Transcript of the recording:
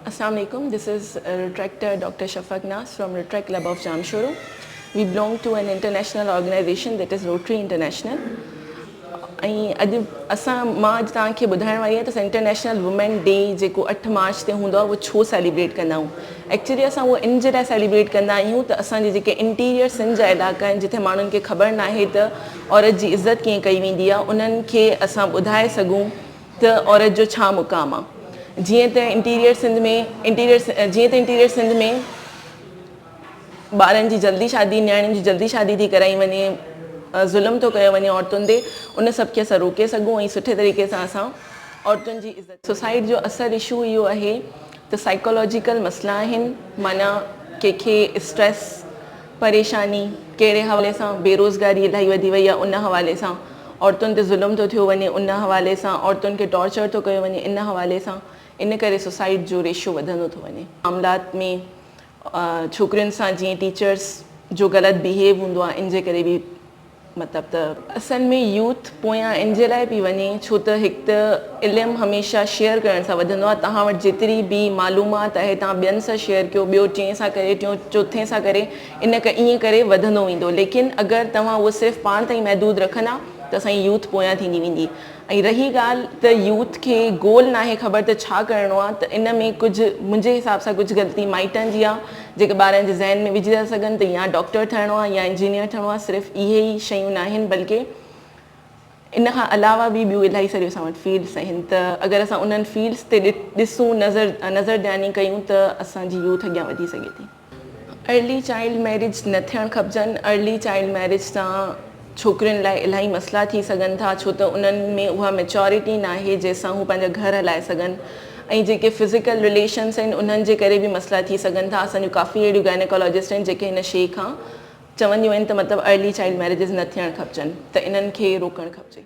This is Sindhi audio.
Assalamu alaikum. This is Retractor Dr. Shafaq Nas from Rotaract Club of Jamshoro. We belong to an international organization that is Rotary International. ۽ اڄ اسان مان اڄ توهان کي ٻڌائڻ واري آهيان ته اسان انٽرنيشنل وومين ڊي جيڪو 8 مارچ تي هوندو آهي اهو ڇو سيليبريٽ ڪندا آهيون ايڪچولي اسان اهو ان جي لاء سيليبريٽ ڪندا آهيون ته اسان جي جيڪي انٽيريئر سنڌ جا علائقا آهن جتي ماڻهن کي خبر ناهي ته عورت جي عزت ڪيئن ڪئي ويندي آهي انهن کي اسان ٻڌائي سگهون ته عورت جو ڇا مقام آ. جيئن ته انٽيريئر سنڌ ۾ انٽيريئر جيئن ته انٽيريئر سنڌ ۾ ٻارن جي جلدي شادي نياڻين جي جلدي شادي ٿي ڪرائي وڃي ظلم ٿو ڪيو وڃي عورتن تي ان سڀ کي اسان روڪي سگهون ۽ سٺي طريقي سان اسان عورتن جي عزت سوسائيڊ جو اصل اشو اهو آهي ته سائيڪالاجيڪل مسئلا آهن معنيٰ ڪنهن کي اسٽريس پريشاني ڪهڙي حوالي سان بيروزگاري الاهي وڌي وئي آهي ان حوالي سان عورتن تي ظلم ٿو ٿيو وڃي ان حوالي سان عورتن کي ٽارچر ٿو ڪيو وڃي ان حوالي سان ان ڪري سوسائيڊ جو ريشو وڌندو ٿو وڃي. معاملات ۾ ڇوڪرين سان جيئن ٽيچرس جو غلط بيهيو هوندو آهي ان جي ڪري به مطلب ته. اصل ۾ يوٿ پويان ان جي لاء پئي وڃي ڇو ته هڪ ته علم هميشه شيئر ڪرڻ سان وڌندو آهي توهان وٽ جيتري به معلومات آهي توهان ٻين سان شيئر ڪيو ٻيو ٽئين سان ڪري ٽيون چوٿين سان ڪري ان ائين ڪري وڌندو ويندو ليڪن اگر توهان اهو صرف پاڻ تائين محدود رکندا ته اسان جي يوٿ پويان ٿيندي ويندي ۽ رهي ڳالهه ته يوٿ کي گول ناهي خبر ته ڇا ڪرڻو آهي ته ان ۾ ڪجهه منهنجي حساب سان ڪجهه غلطي مائٽن جي آهي جيڪي ٻارن جي ذهن ۾ وجهي ٿا سگهن ته يا ڊاڪٽر ٿيڻو آهي يا انجنيئر ٿيڻو آهي صرف اهي ئي شيون ناهن بلڪه ان کان علاوه به ٻيون الاهي ساريون اسان وٽ فيلڊس آهن ته اگر اسان انهن فيلڊس تي ڏسون نظر نظر ڌياني ڪيون ته اسان جي يوٿ اڳيان وڌي سگهي ٿي. ارلي چائلڊ ميريج نه ٿيڻ کپجن، ارلي چائلڊ ميريج سان ڇوڪرين لاء الاهي مسئلا ٿي سگهن ٿا ڇو ته انهن ۾ اها ميچورٽي ناهي جنهن سان هو پنهنجا گهر هلائي سگهن ۽ جيڪي فزيڪل رليشنس آهن انهن جي ڪري به مسئلا ٿي سگهن ٿا اسان جون ڪافي اهڙيون گائنيڪالاجسٽ آهن جيڪي هن شيء کان چونديون آهن ته مطلب ارلي چائلڊ ميريجز نه ٿيڻ کپجن ته انهن کي روڪڻ کپجي.